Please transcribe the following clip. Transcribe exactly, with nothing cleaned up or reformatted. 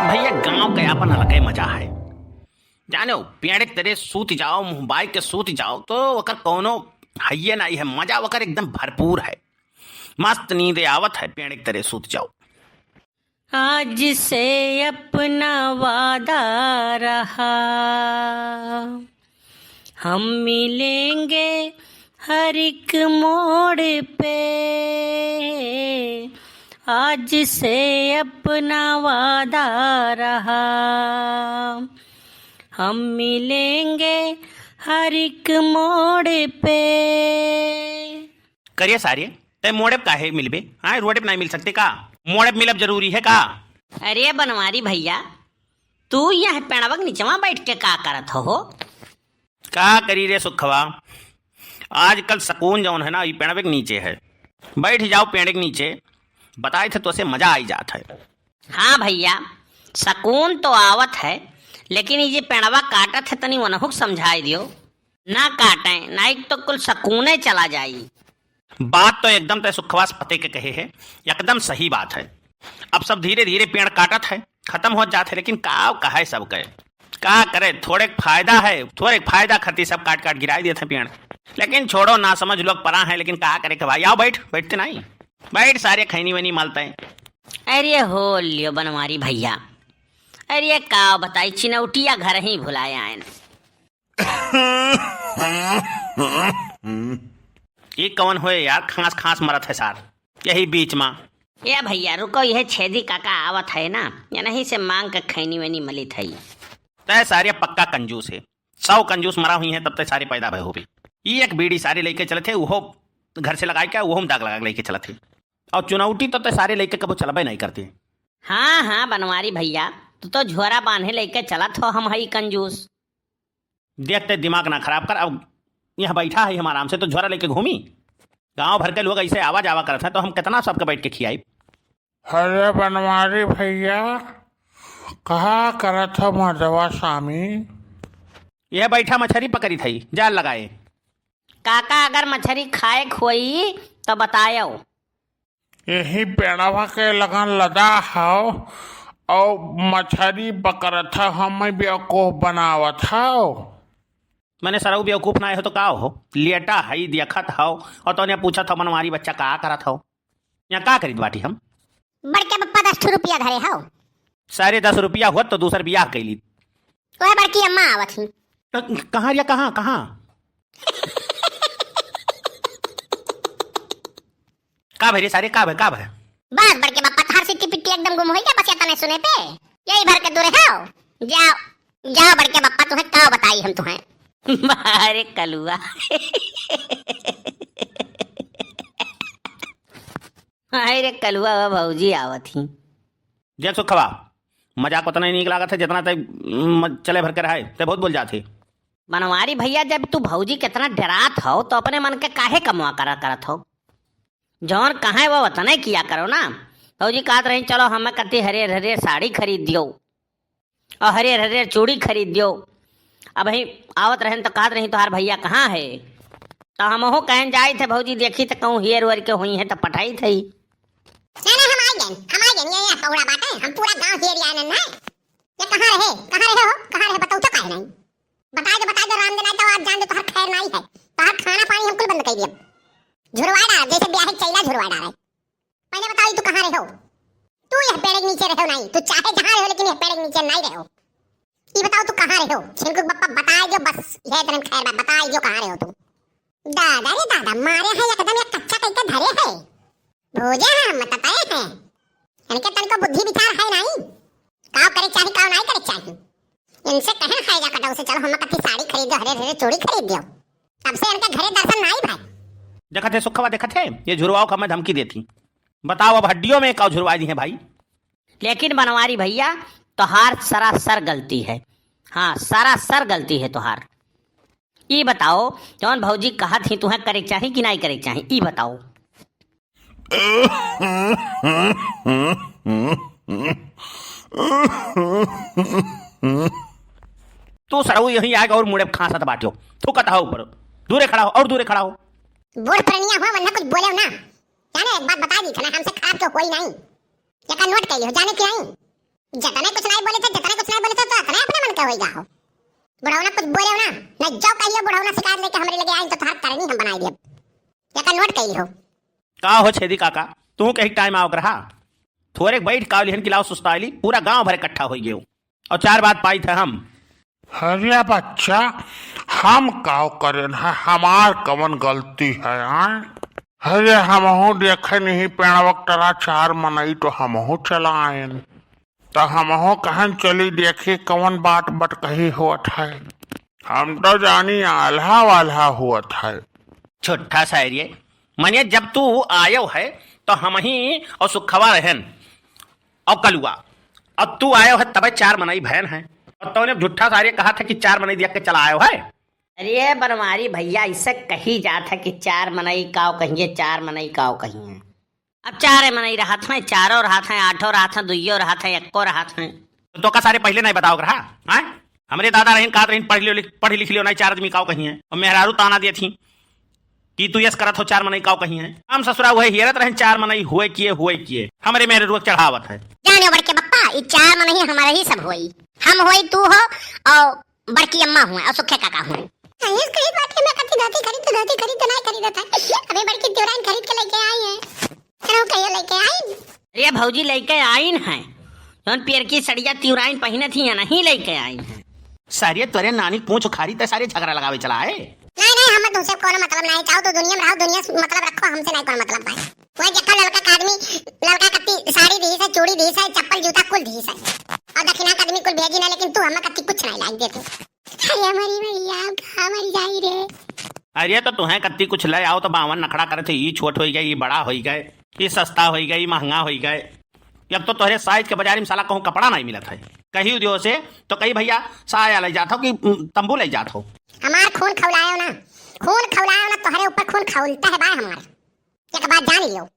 भैया, गाँव के आपन अलगे मजा है। जानो, पेड़ के तरे सूत जाओ, मुँह बाई के सूत जाओ, तो ओकर कौनो हइये नाई है, मजा ओकर एकदम भरपूर है। मस्त नींद आवत है, पेड़ के तरे सूत जाओ। आज से अपना वादा रहा, हम मिलेंगे हर एक मोड़ पे। आज से अपना वादा रहा, हम मिलेंगे हर एक मोड़ पे। करिए सारे, तै मोड़े पे काहे मिलबे? हाँ, रोडे पे नहीं मिल सकते का? मोड़े पे मिलब जरूरी है का? अरे बनवारी भैया, तू यह पेड़वा के निचवा बैठ के का करत हो? का करी रे सुखवा, आजकल सकून जौन है ना, ई पेड़वे के नीचे है। बैठ जाओ पेड़ के नीचे, बताए थे तोसे मजा आई जात है। हाँ भैया, सकून तो आवत है, लेकिन ई जे पेड़वा काटत है, तनी वनहुक समझाई दियो। ना काटें, नाई तो कुल सकूने चला जाई। बात तो एकदम तय सुखवास पते के कहे है, एकदम सही बात है। अब सब धीरे धीरे पेड़ काटत है, खत्म होत जात है, लेकिन का कहे सबके, का करे, थोड़े फायदा है, थोड़े फायदा खातिर सब काट काट गिराई देत है पेड़। लेकिन छोड़ो, ना समझ लोग परा है, लेकिन का करे के भाई, आओ बैठ, बैठते नहीं, बैठ सारे खैनी वैनी मलते हैं। अरे हो लियो बनवारी भैया, अरे का बताई, चिनौटिया घर ही भुलाए आए। ई कवन होए यार, खांस खांस मरत है सार यही बीच मा। ए भैया रुको, यह छेदी काका आवत है ना, यनही से मांग के खैनी वैनी मलित है। तय सारे पक्का कंजूस है, सौ कंजूस मरा हुई है तब तय सारे पैदा भय होबे। ई एक बीड़ी सारे लेके चलत है, उहो घर से लगाए के, उहो में दाग लगा के लेके चलत है। और चुनौटी तो तय सारे लेके कबो चलबे नहीं करते। हाँ हाँ बनवारी भैया, तू तो झोरा बांधे लेके चलत हो, हम हई कंजूस। देख, तै दिमाग ना खराब कर। अब यहाँ बैठा है हम आराम से, तो झोरा लेके घूमी? गांव भर के लोग ऐसे आवा जावा करत हैं, तो हम कितना सबके बैठ के खियाई? अरे बनवारी भैया, का करत हो मर्दवा स्वामी? यह बैठा मछरी पकड़ी थई, जाल लगाए। काका, अगर मछरी खाए के होई तो बतायो। यही पेड़वा के लगन लदा हव और मछरी पकड़त हव, हमें बेवकूफ बनावत हव। मैंने सरऊ बेवकूफ ना हो तो का हो, लेटा हई देखत हव और तोने पूछत हव बनवारी बच्चा का करत हव, यहाँ का करीत बाटी हम? बड़के पप्पा दस ठो रुपया धरे हव। सारे दस रुपया होत तो दूसर बियाह कैली। ओए बड़की अम्मा आवत ही। क-, कहाँ रिया, कहाँ, कहाँ? का भय रे सारे, का भय, का भय? बस बड़के बापा, तहार सिट्टी पिट्टी एकदम गुम होई गया, बस या तने सुने पे। यही भर के दूरे हो। जाओ, जाओ बड़के बापा, तुम्हें का बताई हम तुम्हें। अरे कलुआ। अरे कलुआ, वो भौजी आवत ही। देख सुखवा, मजाक उतना ही नीक लागत है, जितना तै, म, चले भर के रहे, तै बहुत बोल जात है। बनवारी भैया, जब तू भौजी कितना डरात हो, तो अपने मन के काहे कमवा करा करत हो? जौन कहे वो उतने किया करो ना। भौजी कहत रही, "चलो, हमें कति हरियर हरियर साड़ी खरीद दियो और हरियर हरियर चूड़ी खरीद दियो।" अब ही आवत रहन तो कहत रही, "तोहार भैया कहाँ है?" तो हमहू कहन जाई थे, "भौजी देखी तो कहूँ हेर वेर के हुई है तो पठाई थे।" नहीं, नहीं, हम आ गए, हम आ गए, ये, ये पौड़ा बाटे, हम पूरा गांव हेर आए हैं। ये कहाँ रहे, कहाँ रहे हो, कहाँ रहे, बताओ तो काहे नहीं? बताई दे, बताई दे, राम दे, नहीं तो आज जान दे, तोहर खैर नहीं है, तोहर खाना पानी हम कुल बंद कर दिया। झुरवा डाल, जैसे ब्याह के चैला झुरवा डाल। पहले बताओ, तू कहाँ रहे हो? तू यह पेड़ के नीचे रहे हो नहीं, तू चाहे जहाँ रहे हो, लेकिन यह पेड़ के नीचे नहीं रहे हो। ये बताओ, तू कहाँ रहे हो? छिनकुक बप्पा बताई दो, बस यह इतने खैर बात, बताई दो कहाँ रहे हो तू। दादा रे दादा, मारे है एकदम, एक कच्चा कइके धरे है। भोजे हम बताए हैं, इनके तनिको बुद्धि विचार है नहीं, काव करे चाही, काव नहीं करे चाही। इनसे कहन खाए जा कटऊ से, "चलो हम कत्ती साड़ी खरीद दो, हरे हरे चूड़ी खरीद दो।" तब से इनके घरे दर्शन नहीं भाई। देखत है सुखवा, देखत है, ये झुरवाओ का मैं धमकी देती। बताओ अब हड्डियों में काव झुरवा दी है भाई। लेकिन बनवारी भैया, तोहार सरासर गलती है। हाँ, सरासर गलती है तोहार। ई बताओ, जौन भौजी कहत ही, तुहें करे के चाही कि नाई करे के चाही? ई बताओ। तू सरऊ यहीं आके और मुड़े खांसत बाटियो, थूकत हो ऊपर, दूरे खड़ा हो और दूरे खड़ा हो। बूढ़ पुरनिया हो, वरना कुछ बोले ना। जाने एक बात बता दी, खाना हमसे खराब तो कोई नहीं। एका नोट कर लियो, जाने कि नहीं? जतने कुछ नाहीं बोले थे, जतने कुछ नाहीं बोले थे, तो अतने अपने मन के होई गा हो। बुढ़ौना कुछ बोले हो ना, नहीं जो कहियो बुढ़ौना शिकायत लेके हमरे लगे आई तो तोहार करनी हम बनाई देब। एका नोट कई हो। का हो छेदी काका, तू कहीं टाइम आओ रहा? थोरे बैठ काव लिहन कि लाव सुस्ताइली, पूरा गांव भर इकट्ठा होई गयो। और चार बात पाई थे हम। अरे बच्चा, हम काव करेन है, हमार कवन गलती है, आय? अरे हमहू देखे नहीं पेड़वक तरा चार मनई तो हमहू चला आएन। तो हमहू कहन चली देखी कवन बात बटकही होत है। हम तो जानी आल्हा वाल्हा होत है। झूठा सारिये, मने जब तू आयो है तो हमही और सुखवा रहन और कलुआ, और तू आयो है तबे चार मनई भयन है। और तूने झूठा सारिये कहा था कि चार मनई देख के चला आयो है। अरे बनवारी भैया, इसे कही जात है कि चार मनई काव कहिए, चार मनई काव कहिए। अब चारे मनई रहत हैं, चारो रहत हैं, आठो रहत हैं, दुइयो रहत हैं, एक्को रहत हैं। तो का सारे पहिले नहीं बताओ रहा, हाँ? हमरे दादा रहिन, कहत रहिन, "पढ़ लियो, लिख, पढ़ लिख लियो, नहीं चार आदमी काव कहिए।" और मेहरारू ताना दिए थी कि तू यस करत हो, चार मनई काव कहिए। हम ससुरा हुए हियरत रहेन, चार मनई हुए किए, हुए किए। हमरे मेहरारू चढ़ावत है। जाने बड़के बप्पा, ई चार मनई हमारे ही सब होई। हम होई, तू हो, और बड़की अम्मा हुए और सुखे काका हुए। हाँ, ये कही बात है, मैं कति धोती खरीद तो धोती खरीद तो नहीं खरीदत है। अभी बड़की देवराइन खरीद के लेके आई है। चलो कहियो लेके आई। अरे भौजी लेके आइन है, जौन पियरकी सड़िया तिवराइन पहिने थी, या नहीं लेके आइन है। सारे तोरे नानी पूछ उखाड़ी ते सारे झगड़ा लगावे चला है। नहीं, नहीं, हमें तुमसे कोनो मतलब नहीं, चाहो तो दुनिया में रहो, दुनिया से मतलब रखो, हमसे नहीं कोनो मतलब भाई। वही जक्का ललका का आदमी, ललका कत्ती साड़ी दीस है, चूड़ी दीस है, चप्पल जूता कुल दीस है, और दक्षिणा का आदमी कुल भेजी ना, लेकिन तू हमें कत्ती कुछ नहीं लाइक देते। अरे हमारी भैया, अब कहाँ मर जाई रे? अरे तो तुहें कत्ती कुछ ले आओ तो बावन नखड़ा करे थे, ई छोट होई गए, ई बड़ा होई गए, ई सस्ता होई गए, ई महंगा होई गए। अब तो तोहरे साइज के बाजारी में साला कहूँ कपड़ा नहीं मिलत है। कही दियो से तो कही, "भैया साया ले जात हो कि, उम, तंबू ले जात हो?" हमार खून खौलायो ना, खून खौलायो ना, तोहरे ऊपर खून खौलता है बा हमार। एक बात जान लियो।